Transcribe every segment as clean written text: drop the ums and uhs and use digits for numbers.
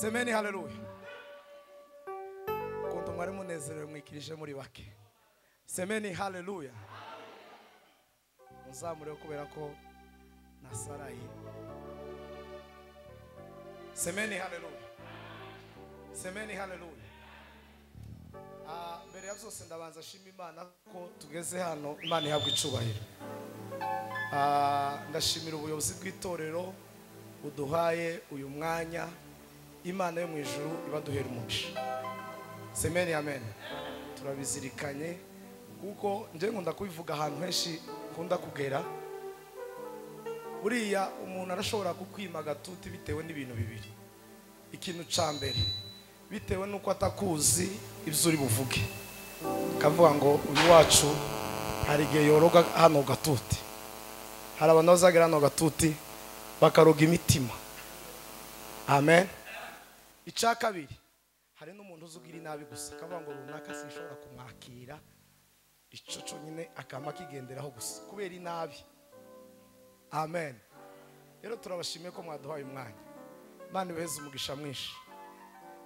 Semeni haleluya. Kuntu mwari munezerewe mwikirije muri bake. Semeni haleluya. Muzamure kubera ko nasaraye. Semeni haleluya. Semeni haleluya. Mbere ya byose ndabanza shima Imana ko tugeze hano, Imana ihabwa icubahiro. Ndashimira ubuyobozi bw'itorero buduhaye uyu mwanya. Imana yo mu ijuru ibaduhera umugisha. Semeni amen. Turabizirikanye kuko nje nkunda kubivuga ahantu henshi nkunda kugera. Buriya umuntu arashobora kukwima gatuti bitewe n'ibintu bibiri. Ikintu ca mbere bitewe nuko atakuzi ibyo uri buvuge, kavuga ngo uyu wacu hari igihe yoroga hano gatuti. Hari abantu bazagera hano gatuti bakaroga imitima. Amen. Icya kabiri, hari n'umuntu uzugira inabi gusa akavuga ngo runaka sinshobora kumwakira, ico cyonyine akama kigenderaho gusa kubera inabi. Amen. Rero turabashimiye ko mwaduhaye umwanya. Imana ibaheze umugisha mwinshi.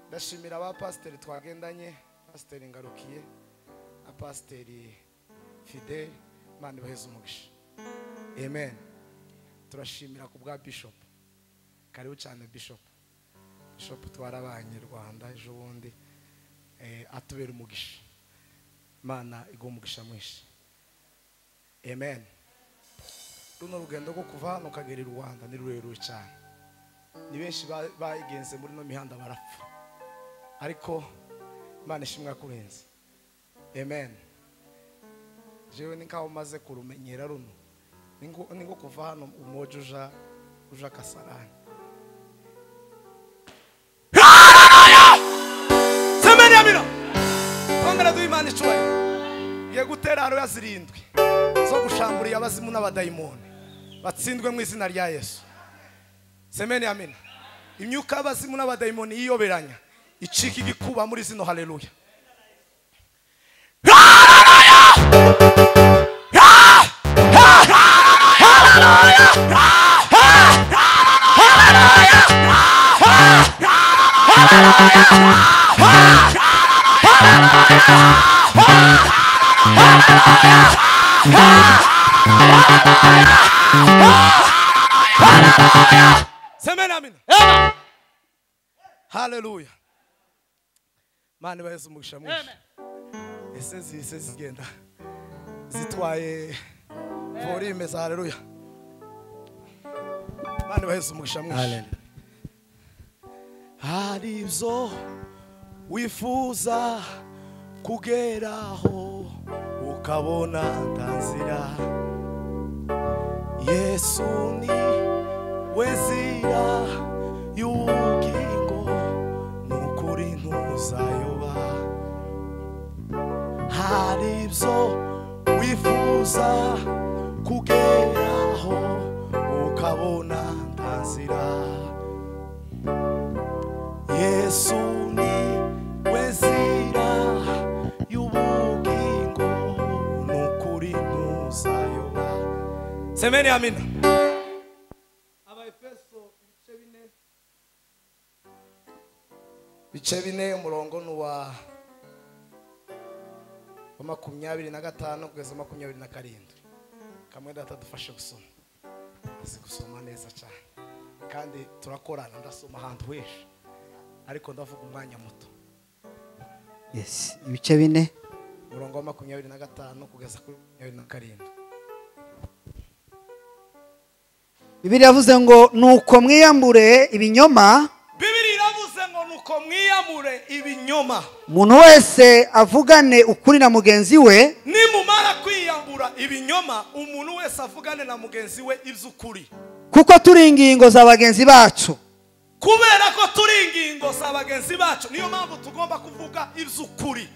Ndashimira aba pasiteri twagendanye, pasiteri Ngarukiye na pasiteri Fidel, Imana ibaheze umugisha. Amen. Turashimira ku bwa Bishop. Karibu cyane Bishop. Bishop twarabanye Rwanda ejo bundi, atubera umugisha. Imana iguhe umugisha mwinshi. Amen. Runo rugendo rwo kuva hano ukagera i Rwanda ni rurerure cyane. Ni benshi bayigenze muri no mihanda barapfa, ariko Imana ishimwe kurenza. Amen. Jewe ni nkaho maze kurumenyera runo, ni ngo kuva hano umoja uja Kasarani. Semeni amina. Twongera duhe Imana icubahiro. Ngiye gutera haro zirindwi zo gushamburiye abazimu n'abadayimoni batsindwe mu izina rya Yesu. Semeni amina. Imyuka y'abazimu n'abadayimoni yiyoberanya icika igikuba muri zino haleluya. Semeni amina. Haleluya. Imana ibaheze umugisha mwinshi. Ese zise zigenda zitwaye volume za haleluya. Imana ibaheze umugisha mwinshi. Hari ibyo wifuza kugeraho ukabona nta nzira. Yesu ni we nzira y'ubugingo, n'ukuri ntuzayoba. Hari ibyo wifuza kugeraho ukabona nta nzira. Yesu ni we nzira y'ubugingo, n'ukuri ntuzayoba. Semeni amina. Abaefeso ibice bine umurongo ni wa 25 kugeza 27. Kamwe data dufashe gusoma. Azi gusoma neza cyane kandi turakorana, ndasoma ahantu henshi ariko ndavuga umwanya muto. Yes, ibice bine umurongo wa 25 kugeza kuri 27. Bibiliya yavuze ngo nuko mwiyambure ibinyoma. Bibiliya iravuze ngo nuko mwiyambure ibinyoma. Umuntu wese avugane ukuri na mugenzi we. Nimumara kwiyambura ibinyoma, umuntu wese avugane na mugenzi we iby'ukuri. Kuko turi ingingo za bagenzi bacu. Kubera ko turi ingingo za bagenzi bacu, niyo mpamvu tugomba kuvuga iby'ukuri.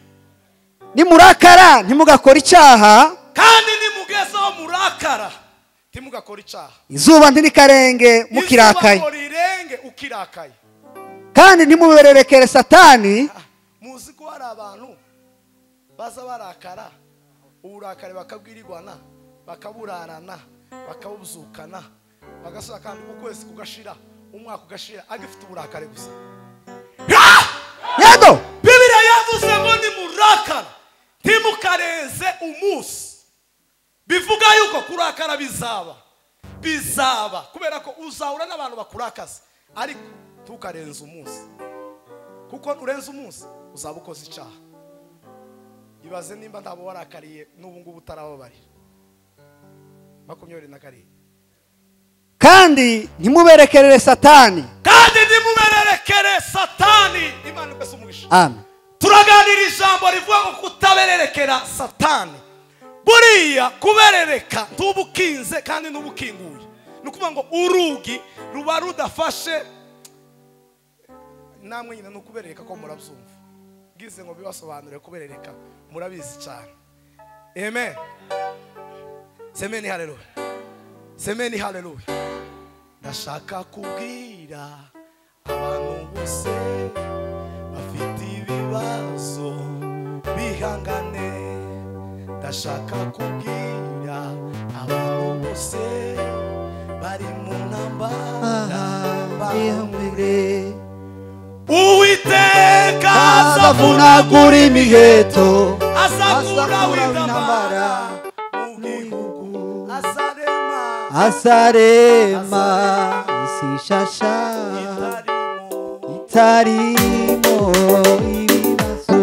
Nimurakara ntimugakora icyaha. Kandi nimugezeho murakara ntimugakora icyaha. Izuba ntirikarenge mukirakaye. Izuba rirenge ukirakaye. Kandi ntimubererekere Satani. Muzi ko hari abantu baza barakara, uburakari bakabwirirwana, bakaburarana, bakabuzukana, bagasubira kandi ukwezi kugashira, umwaka ugashira agifite uburakari gusa. Kurakara bizaba kubera ko uzahura n'abantu bakurakaza, ariko tukarenza umunsi, kuko urenza umunsi uzaba ukoze icyaha. Ibaze nimba ntabo warakariye n'ubu ngubu utarababarira. 27. Kandi ntimuberekerere Satani. Kandi ntimubererekere Satani. Imana ikwese umugisha. Amen. Turaganira ijambo rivuga ngo kutabererekera Satani. Buriya kuberereka ntubukinze kandi ntubukinguye. Ni ukuvuga ngo urugi ruba rudafashe. Namwe nyine ni ukuberereka ko murabyumva. Ngize ngo bibasobanure kuberereka murabizi cyane. Amen. Semeni haleluya. Semeni haleluya. Ndashaka kubwira abantu bose bafite ibibazo bihangane. Ndashaka kubwira abantu bose bari mu ntambara bahumure. Uwiteka azavunagura imiheto, azakura intambara mu gihugu, azarema isi nshasha itarimo ibibazo,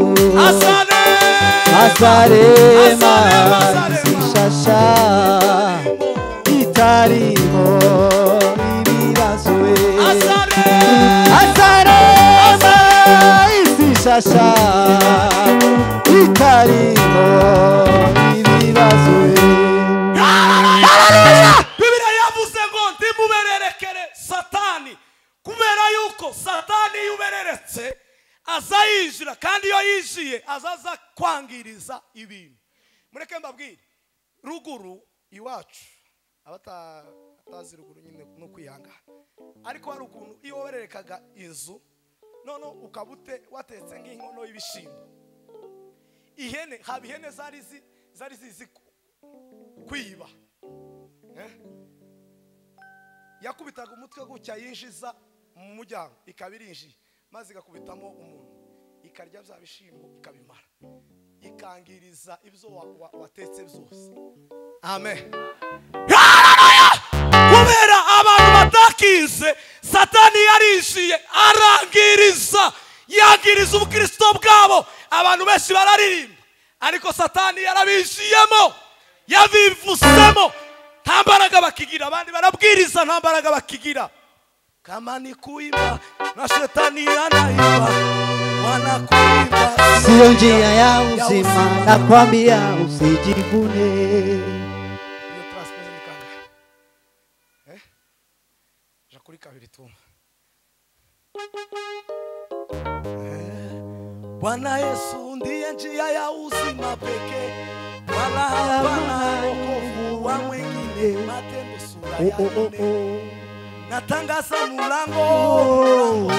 azarema isi nshasha itarimo ibibazo, azarema isi nshasha itarimo ibibazo. Bibiliya yavuze ngo ntimubererekere Satani, kubera yuko Satani iyo ubereretse aza yinjira, kandi iyo yinjiye azaza kwangiriza ibintu. Mureke mbabwire, ruguru iwacu abatazi ruguru nyine no kwihangana, ariko hari ukuntu iyo wabererekaga inzu none ukaba watetse nk'inkono y'ibishimbo, ihene haba ihene zari zizi kwiba, yakubitaga umutwe gutya yinjiza mu muryango ikaba irinjiye, maze igakubitamo umuntu ikarya bya bishimbo ikabimara, ikangiriza ibyo watetse byose. Amen. Kubera abantu batakinze, Satani yarishiye arangiriza, yangiriza ubukristo bwabo. Abantu benshi bararirimba, ariko Satani yarabishiyemo, yabivusemo, nta mbaraga bakigira. Abandi barabwiriza, nta mbaraga bakigira. Kama ni kuimba na shetani anaimba, wanakuimba sio njia ya uzima, nakwambia usijivune. Iyo transpose ni kangahe? Ja kuri kabiri tu. Bwana Yesu ndiye njia ya uzima pekee, wala hapana wokovu wa mwingine. Matendo sura ya 4. Natangaza mulango,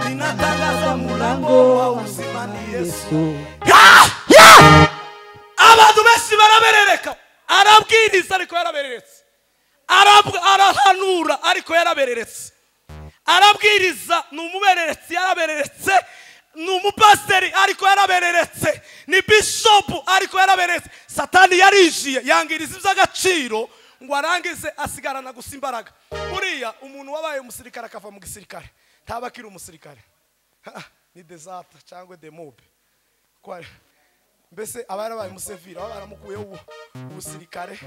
ninatangaza mulango wa uzima ni Yesu. Abantu benshi baraberereka, arabwiriza ariko yarabereretse, arahanura ariko yarabereretse, arabwiriza ni umubereretse yarabereretse, ni umupasiteri ariko yarabereretse, ni bishopu ariko yarabereretse. Satani yarishiye yangiriza iby'agaciro ngo arangize asigarana gusa imbaraga. Buriya umuntu wabaye umusirikare akava mu gisirikare ntaba akiri umusirikare, ni desata cyangwa demobe. Mbese aba yarabaye umusevire, aba baramukuyeho ubusirikare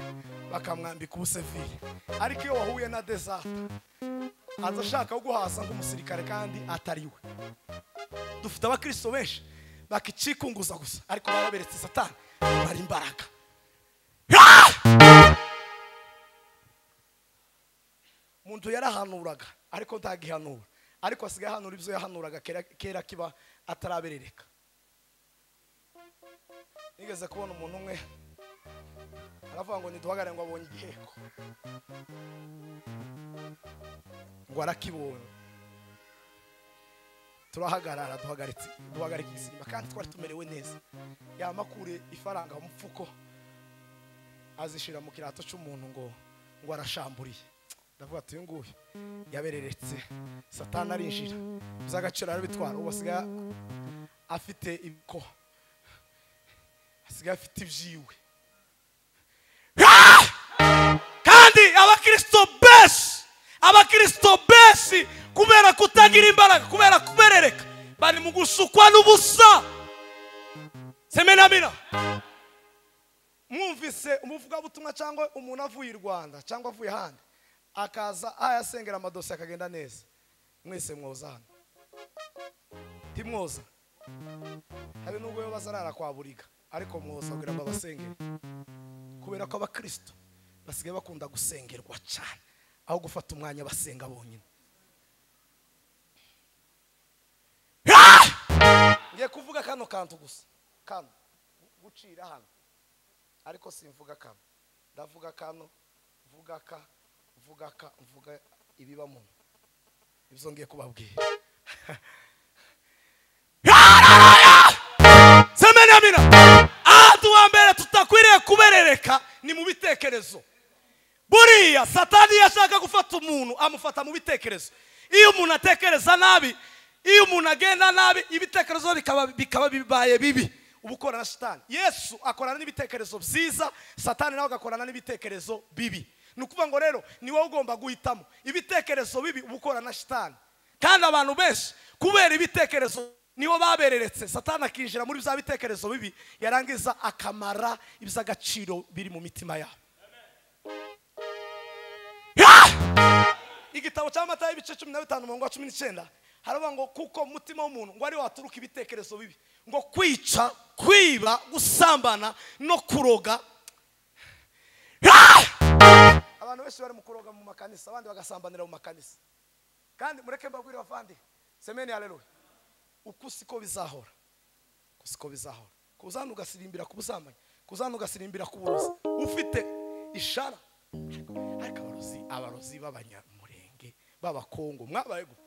bakamwambika ubusevire. Ariko iyo wahuye na desata aza ashaka guhasa nk'umusirikare kandi atari we. Dufite abakristo benshi bakikikunguza gusa, ariko baraberetse Satani bari imbaraga. Umuntu yarahanuraga ariko ntagihanura, ariko asigaye ahanura ibyo yahanuraga kera kiba ataraberereka. Nigeze kubona umuntu umwe aravuga ngo niduhagarare ngo abonye igiheko, ngo arakibonye. Turahagarara duhagarika igisimba, kandi twari tumerewe neza. Yamakure ifaranga mu mfuko azishira mu kirato cy'umuntu ngo arashamburiye. Ndavuga ati uyu nguyu yabereretse, Satani arinjira by'agaciro arabitwara. Ubu asigaye afite ibiko, asigaye afite ibyiwe. Abakristo benshi, abakristo benshi kubera kutagira imbaraga, kubera kuberereka, bari mu gusukwa n'ubusa. Semena amina. Mwumvise umuvugabutumwa cyangwa umuntu avuye i Rwanda cyangwa avuye ahandi akaza ayasengera amadosiye akagenda neza, mwese mwoza hano timwoza, habe nubwo yo bazarara kwa buriga, ariko mwoza kugira ngo abasengere, kubera ko abakristo basigaye bakunda gusengerwa cyane aho gufata umwanya basenga bonyine. Ngiye kuvuga kano kantu gusa, kano gucira hano, ariko simvuga kano, ndavuga kano, mvuga ka, mvuga ka, mvuga ibiba mu ibyo ngiye kubabwira. Semena amina. Ahantu hambere tutakwiriye kuberereka ni mu bitekerezo. Buriya Satani yashaka gufata umuntu amufata mu bitekerezo. Iyo umuntu atekereza nabi, iyo umuntu agenda nabi, ibitekerezo bikaba bibaye bibi, uba ukorana na Satani. Yesu akorana n'ibitekerezo byiza, Satani nawe agakorana n'ibitekerezo bibi. Ni ukuvuga ngo rero ni wowe ugomba guhitamo ibitekerezo bibi, uba ukorana na Satani. Kandi abantu benshi kubera ibitekerezo nibo babereretse, Satani akinjira muri bya bitekerezo bibi, yarangiza akamara iby'agaciro biri mu mitima yabo. Igitabo cya Matayo ibice 15 umurongo wa 19 haravuga ngo kuko umutima w'umuntu ngo ari waturuka ibitekerezo bibi, ngo kwica, kwiba, gusambana no kuroga. Abantu benshi bari mu kuroga mu makanisa, abandi bagasambanira mu makanisa. Kandi mureke mbabwire bavandi, semeni haleluya, uku siko bizahora, uku siko bizahora. Kuzana ugasirimbira ku busambanyi, kuzana ugasirimbira ku burozi, ufite ishara. Ariko abarozi b'abanyamurenge b'abakongo mwabaye gute?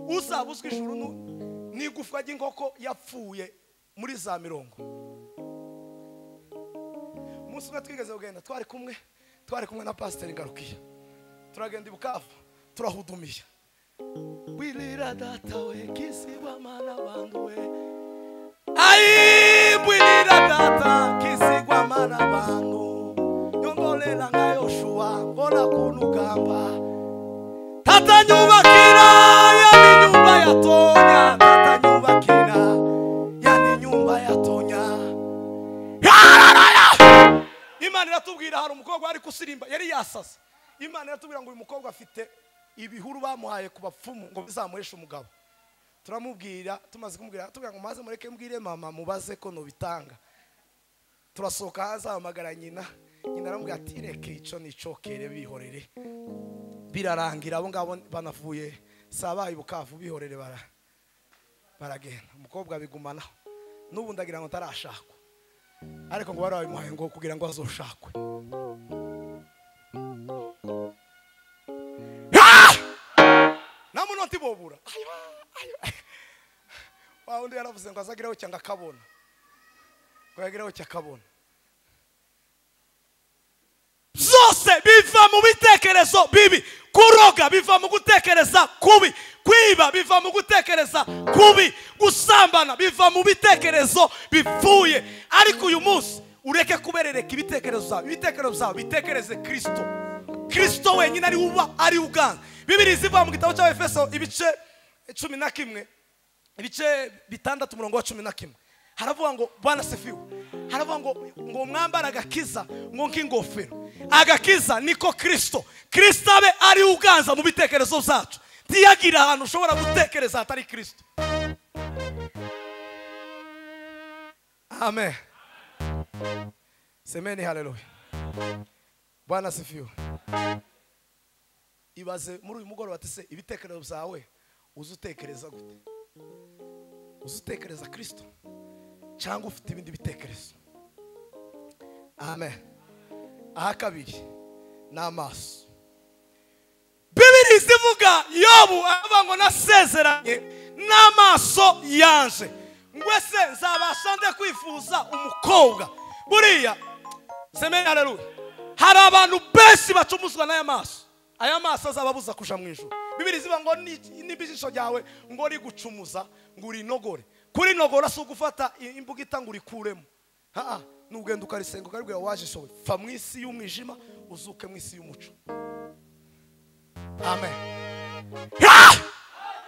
Uzabuzwa ijuru n'igufwa ry'inkoko yapfuye muri za mirongo. Umunsi umwe twigeze kugenda, twari kumwe na Pasiteri Ngarukiya, turagenda i Bukavu, turahudumiye. Bwirira data we kisigwa mana bantu we, ayi bwirira data kisigwa mana bantu, yongolela nka Yoshua ngona kunugamba, tata nyubakira yani nyumba ya tonya, tata nyubakira yani nyumba ya tonya. Imana iratubwira hari umukobwa ari kusirimba yari yasasa. Imana iratubwira ngo uyu mukobwa afite ibihuru bamuhaye ku bapfumu ngo bizamuheshe umugabo. Turamubwira, tumaze kumubwira tubwira ngo maze mureke mbwire mama mubaze ko nobitanga. Turasohoka hanze ahamagara nyina, nyina aramubwira ati reke ico nicokere bihorere. Birarangira abo ngabo banavuye sabaye Bukavu bihorere baragenda. Umukobwa bigumanaho n'ubu ndagira ngo ntarashakwa, ariko ngo barabimuhaye ngo kugira ngo azoshakwe. Namuno ntibobura. Wa undi yaravuze ngo azagiraho cyangwa akabona, ngo yagiraho cyakabona. Byose biva mu bitekerezo bibi. Kuroga biva mu gutekereza kubi, kwiba biva mu gutekereza kubi, gusambana biva mu bitekerezo bipfuye. Ariko uyu munsi ureke kuberereka ibitekerezo byawe, ibitekerezo byawe bitekereze Kristo. Kristo wenyine ari uba ari uganza. Bibiri ziva mu gitabo cya Efeso ibice 11, ibice 6 umurongo wa 11, haravuga ngo Bwana sifiwe. Haravuga ngo mwambara agakiza ngo nk'ingofero. Agakiza niko Kristo. Kristo abe ari uganza mu bitekerezo byacu. Ntiyagira ahantu ushobora gutekereza hatari Kristo. Amen. Semeni haleluya. Bwana sifiwe. Ibaze muri uyu mugoroba ati se ibitekerezo byawe uzutekereza gute? Uzutekereza Kristo cyangwa ufite ibindi bitekerezo? Amen. Aha kabiri ni amaso. Bibiri zivuga Yobu avuga ngo nasezeranye n'amaso yanje, ngwese nzabasha nde kwifuza umukobwa. Buriya semeni haleluya, hari abantu benshi bacumuzwa n'aya maso. Aya maso azababuza kuja mu ijuru. Bibiri zivuga ngo n'ibijisho ryawe ngo rigucumuza ngo urinogore. Kurinogora si ugufata imbugita ngo urikuremo. Ha nugenda ukarisenga ukaribwira waje showe fa mu isi y'umwijima uzuke mu isi y'umuco. Amen.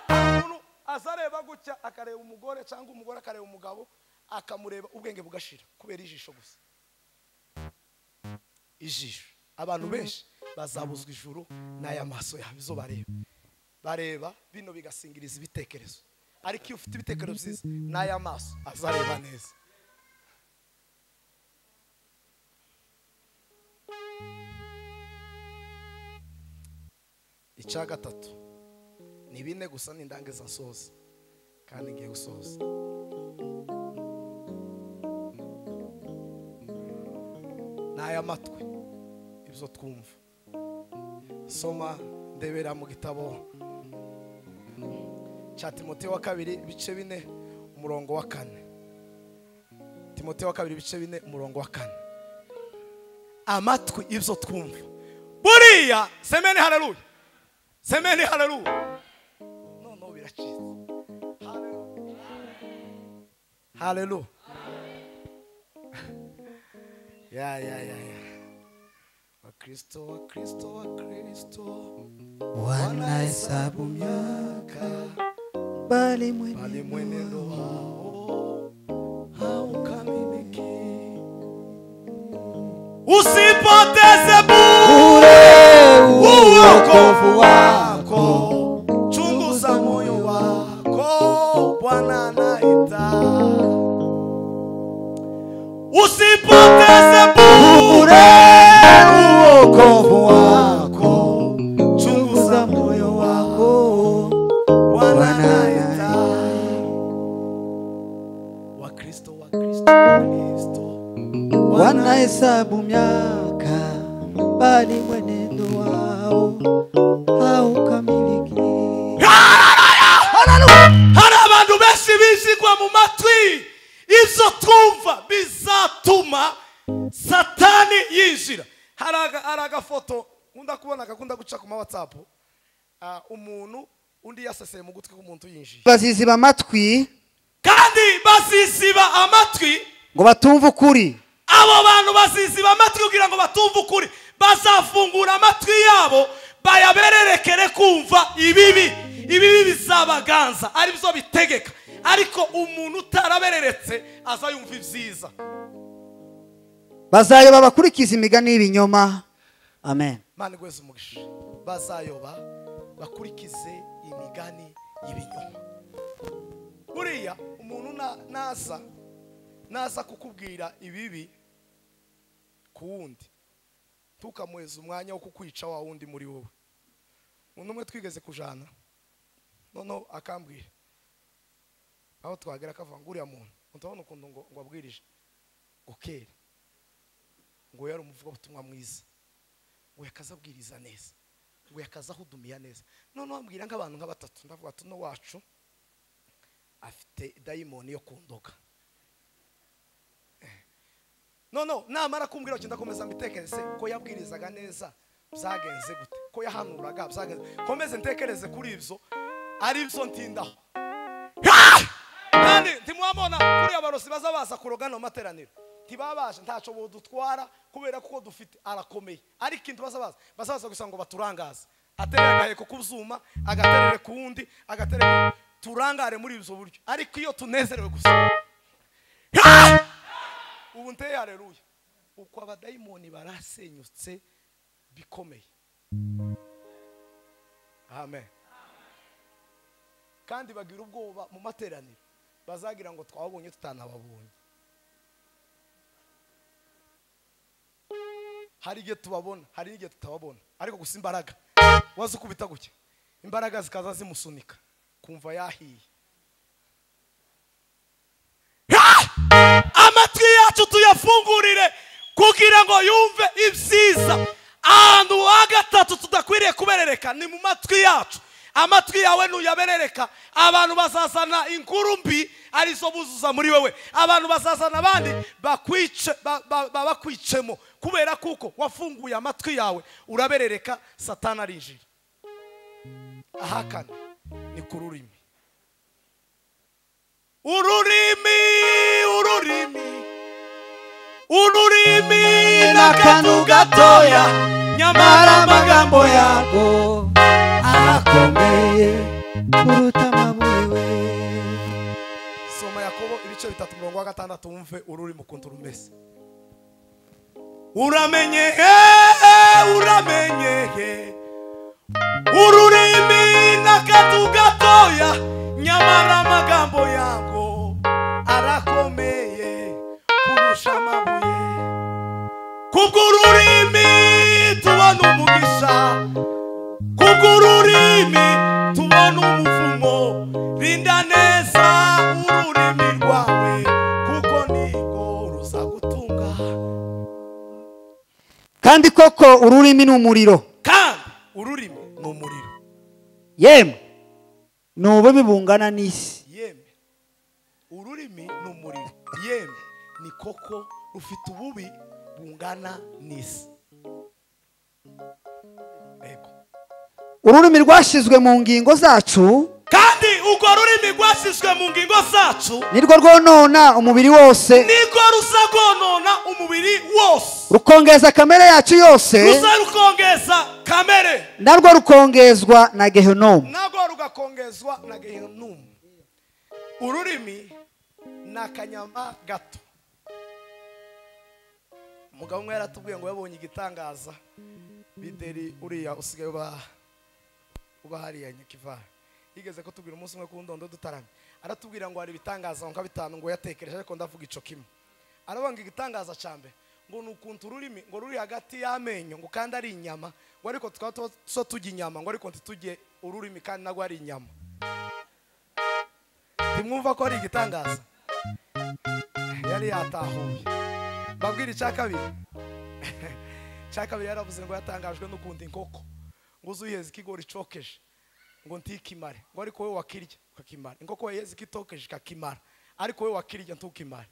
Umuntu azareba gutya akareba umugore cyangwa umugore akareba umugabo akamureba ubwenge bugashira kubera ijisho gusa. Ijisho. Abantu benshi bazabuzwa ijuru n'aya maso yabo izo bareba. Bareba bino bigasingiriza ibitekerezo. Ariko iyo ufite ibitekerezo byiza n'aya maso azareba neza. Icya gatatu ni bine gusa n'indangiza nsoza kandi ngiye gusoza. N'aya matwi ibyo twumva. Soma ndebera mu gitabo cya Timoteyo wa kabiri ibice 4 umurongo wa 4. Timoteyo wa kabiri ibice 4 umurongo wa 4. Amatwi ibyo twumva. Buriya semeni haleluya. Semeni haleluya. No no biracitse. Haleluya. Ya ya ya ya. Wakristo Wakristo Wakristo wanahesabu miaka bali mwenendo wao haukamiliki. Usipoteze bure uokovu wako, chunguza moyo wako, Bwana anaita. Usipoteze bure uokovu wako, chunguza moyo wako, Bwana anaita. Wakristo Wakristo Wakristo wanahesabu miaka bali mwenendo wao haukamiliki. Hari abantu benshi bizigwa mu matwi ibyo twumva bizatuma Satani yinjira. Hari agafoto nkunda kubona gakunda guca ku ma WhatsApp, umuntu undi yaseseye mu gutwi k'umuntu yinjiye. Baziziba amatwi kandi baziziba amatwi ngo batumva ukuri. Abo bantu baziziba amatwi kugira ngo batumve ukuri, bazafungura amatwi yabo bayabererekere kumva ibibi. Ibibi bizabaganza ari byo bitegeka, ariko umuntu utarabereretse azayumva ibyiza. Bazayoba bakurikiza imigani y'ibinyoma. Amen. Mana igweze umugisha. Bazayoba bakurikize imigani y'ibinyoma. Buriya umuntu naza kukubwira ibibi kuwundi, tukamuheza umwanya wo kukwica wa wundi muri wowe. Umuntu umwe twigeze kujana noneho akambwira aho twagera akavuga ngo uriya muntu utabona ukuntu ngo abwirije ngo kera ngo yari umuvugabutumwa mwiza, ngo yakazabwiriza neza, ngo yakazahudumiya neza. Noneho ambwira nk'abantu nka batatu, ndavuga ati no wacu afite dayimoni yo kundoga. No namara kumbwira ati ndakomeza mbitekereze ko yabwirizaga neza byagenze gute, ko yahanuraga byagenze, komeze ntekereze kuri ibyo ari byo ntindaho. Kandi ntimwabona kuri abarosi baza kuroga no materaniro ntibabasha ntaco bodutwara kubera kuko dufite arakomeye, ariko intu bazabaza gusa ngo baturangaze, aterera agaheko kuzuma agaterere kundi agaterere turangare muri ibyo buryo. Ariko iyo tunezerewe gusa ubu nteye haleluya, uko abadayimoni barasenyutse bikomeye. Amen. Kandi bagira ubwoba mu materaniro bazagira ngo twabonye tutanababonye. Hari igihe tubabona hari igihe tutababona, ariko gusa imbaraga waza ukubita gutya imbaraga zikaza zimusunika kumva yahiye. Amatwi yacu tuyafungurire kugira ngo yumve ibyiza. Ahantu ha gatatu tudakwiriye kuberereka ni mu matwi yacu. Amatwi yawe nuyaberereka abantu bazazana inkuru mbi arizo buzuza muri wewe. Abantu bazazana abandi bakwice bakwicemo kubera kuko wafunguye amatwi yawe uraberereka, Satani arinjira. Ahakana ni ku rurimi. Ururimi, ururimi Ururimi n'akantu gatoya, nyamara amagambo yarwo arakomeye kuruta amabuye. Soma Yakobo ibice 3:6 wumve ururimi ukuntu rumeze. Uramenye, uramenye, ururimi n'akantu gatoya, nyamara amagambo yarwo arakomeye kurusha amabuye. Kubw'ururimi tubona umugisha, kubw'ururimi tubona umuvumo. Rinda neza ururimi rwawe, kuko nibwo ruzagutunga. Kandi koko ururimi ni umuriro. Kandi ururimi ni umuriro. Yemwe ni ububi bungana n'isi. Yemwe ururimi ni umuriro. Yemwe ni koko rufite ububi bungana n'isi. Ego. Ururimi rwashyizwe mu ngingo zacu, kandi urwo rurimi rwashyizwe mu ngingo zacu nirwo rwonona umubiri wose, nirwo ruzagonona umubiri wose, rukongeza kamere yacu yose, ruza rukongeza kamere, narwo rukongezwa na Gehinomu, narwo rugakongezwa na Gehinomu. Ururimi ni akanyama gato. Umugabo umwe yaratubwiye ngo yabonye igitangaza. Bideri uriya usigaye uba hariya Nyakivara, yigeze kutubwira umunsi umwe ku ndondo dutaramye, aratubwira ngo hari ibitangaza nka bitanu ngo yatekereje, ariko ndavuga ico kimwe. Aravuga ngo igitangaza ca mbere ngo ni ukuntu ururimi ngo ruri hagati y'amenyo, ngo kandi ari inyama, ngo ariko tukaba so tujya inyama, ngo ariko ntitujye ururimi kandi nagwo ari inyama. Ntimwumva ko ari igitangaza? Yari yatahuye. Babwira icya kabiri. Icya kabiri yaravuze ngo yatangajwe n'ukuntu inkoko ngo uzuyiheza ikigori cokeje ngo ntikimare, ngo ariko wowe wakirya ukakimara. Inkoko wayiheza ikitokeje ikakimara, ariko wowe wakirya ntukimare.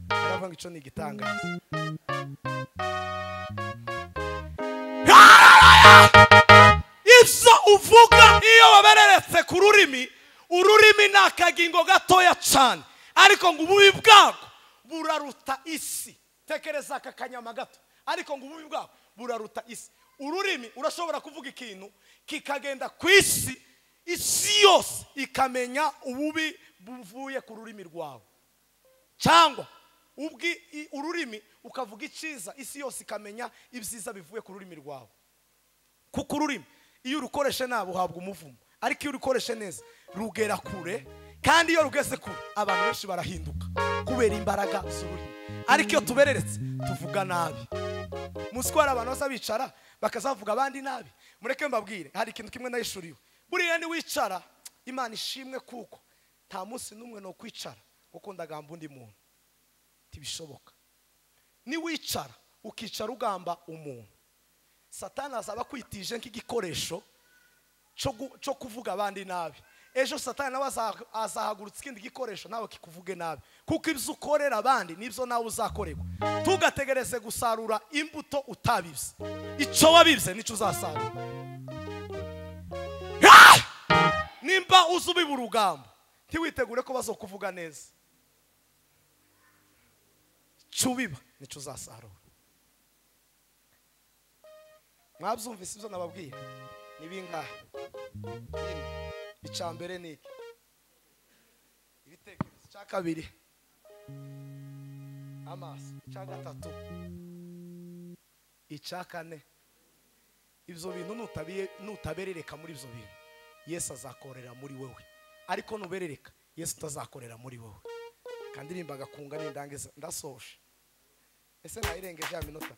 Aravuga ngo ico ni igitangaza. Ibyo uvuga iyo wabereretse ku rurimi, ururimi ni akagingo gatoya cyane, ariko ngo ububi bwako buraruta isi. Tekereza aka kanyama gato, ariko ngo ububi bwako buraruta isi. Ururimi urashobora kuvuga ikintu kikagenda ku isi, isi yose ikamenya ububi buvuye ku rurimi rwawe. Cyangwa ururimi ukavuga icyiza, isi yose ikamenya ibyiza bivuye ku rurimi rwawe. Kuko ururimi iyo urukoreshe nabi uhabwa umuvumo, ariko iyo urukoreshe neza rugera kure, kandi iyo rugeze kure abantu benshi barahinduka kubera imbaraga z'ururimi. Ariko iyo tubereretse tuvuga nabi. Musi ko hari abantu baza bicara bakazavuga abandi nabi. Mureke mbabwire, hari ikintu kimwe nayishuriwe. Buriya ni wicara, Imana ishimwe kuko nta munsi n'umwe no kwicara kuko ndagamba undi muntu. Tibishoboka. Ni wicara ukicara ugamba umuntu, Satani azaba kwitije nk'igikoresho cyo kuvuga abandi nabi. Ejo Satani nawe azahagurutsa ikindi gikoresho nawe kikuvuge nabi, kuko ibyo ukorera abandi nibyo nawe uzakorerwa. Tugategereze gusarura imbuto utabibye. Icyo wabibye nicyo uzasarura. Nimba uzubiba urugamba, ntiwitegure ko bazokuvuga neza. Icyo ubiba nicyo uzasarura. Mwabyumvise ibyo nababwiye? Ni bingahe? Icya mbere ni iki? Ibitekerezo. Icya kabiri amaso. Icya gatatu, icya kane. Ibyo bintu nutaberereka muri ibyo bintu, Yesu azakorera muri wowe. Ariko nuberereka, Yesu utazakorera muri wowe. Kandi rimba gakunga n'indangiza ndasoje. Ese nayirengeje ya minota?